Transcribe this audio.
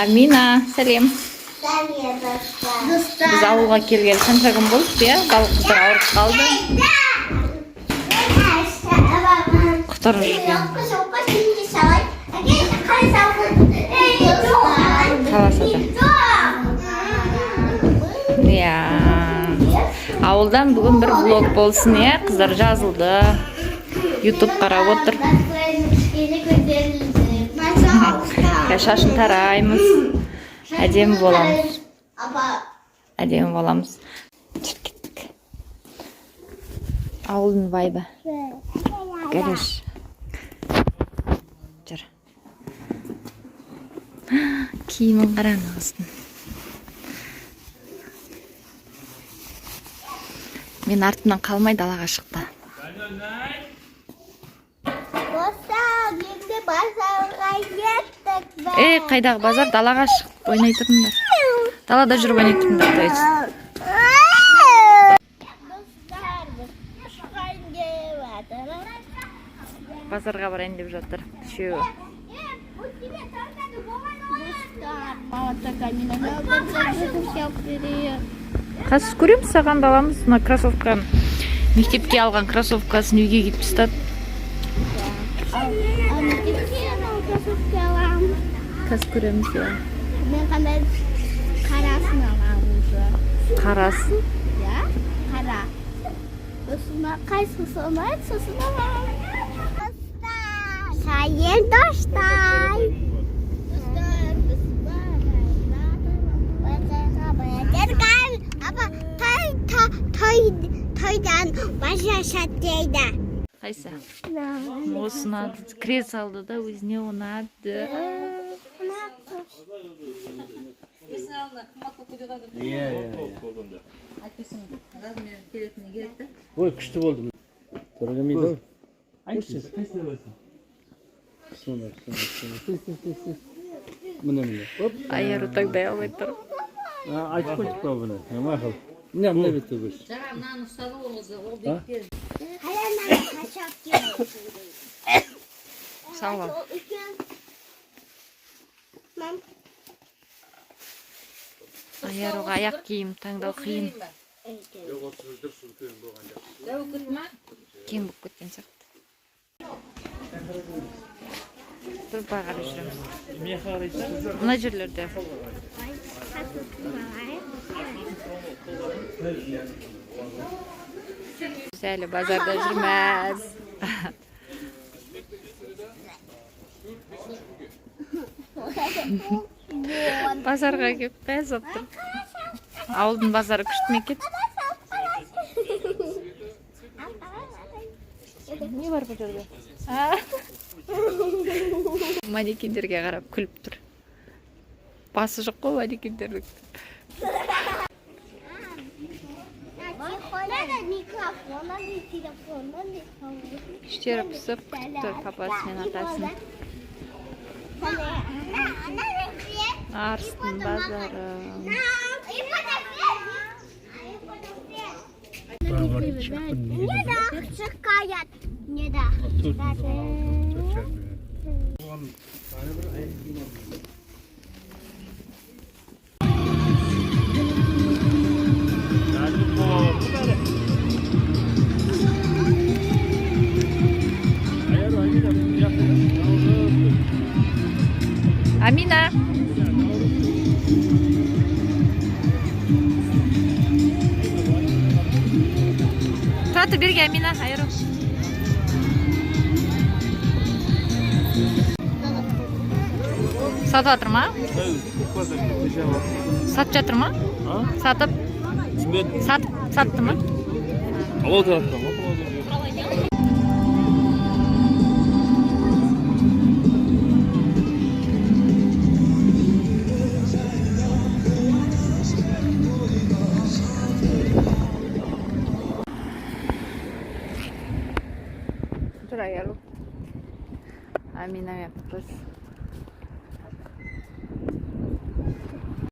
Амина, сәлем. Сәлем, достар. Біз ауылға келгелі қанша күн болды, иә? Балық қыздар ауырып қалды. Құтырып жүрген. Таласады. Иә. Ауылдан бүгін бір влог болсын, иә? Қыздар жазылды. Ютуб қарап отыр. Иә, шашын тараймыз. Әдемі боламыз. Әдемі боламыз. Жүр, кеттік. Ауылдың вайбы. Гараж. Жүр. Киімін қара ана қыздың. Мен артымнан қалмай далаға шықты. Достар, енді базарға кеттік. Ей, қайдағы базар? Далаға шығып ойнай тұрыңдар. Далада жүріп ойнай тұрыңдар, то есть. Достар, біз ұшқан деп жатырмыз. Базарға барайын деп жатыр үшеуі. Достар, мама такая не надо. Қазір көреміз, саған да аламыз. Мына кроссовканы, мектепке алған кроссовкасын үйге киіп тастады. А мектепке анау кроссовка аламын. Қазір көреміз, иә. Мен қандай қарасын аламын уже. Қарасын. Иә, қара. Сосын қайсысы ұнайды, сосын аламын. Сәлем, достар. Достар, біз базарға баратырмыз. Апа, той той тойдан бажа дейді. Қайсы? Осы ұнады. Кіре салды да, өзіне ұнады. Иә. Ой, күшті болды. Тура келмейді ау. Соны, соны, соны. Тез, тез, тез, тез. Міне, міне. Оп. Айару таңдай алмай тұр. А, айтып қойдық па бұны? Мақұл. Міне, мына бетте көш. Жаңа мынаны ұстады ғой қызы, ол бетте. Сау бол. Мам. Аяруға аяқ киім таңдау қиын. Дәу ма? Кең болып кеткен сияқты. Бір былай қарай жүреміз. Мына жерлерде. Біз әлі базарда жүрміз. Базарға келіп мәз болып тұр. Ауылдың базары күшті ме екен? Не бар бұл жерде? А? Манекендерге қарап күліп тұр. Басы жоқ қой манекендердің. Микрофон, телефон. Іштері пысып күтіп тұр папасы мен атасын. Арыстың базары. Не да, шыққаят. Не да. Амина. Тұра тұр, берге, Амина, Айру. Сатып жатыр ма? Сатып жатыр ма? Сатып. Сатып, сатты ма? Ол тараптан ғой. Жүр, Айару. Амина мен папасы.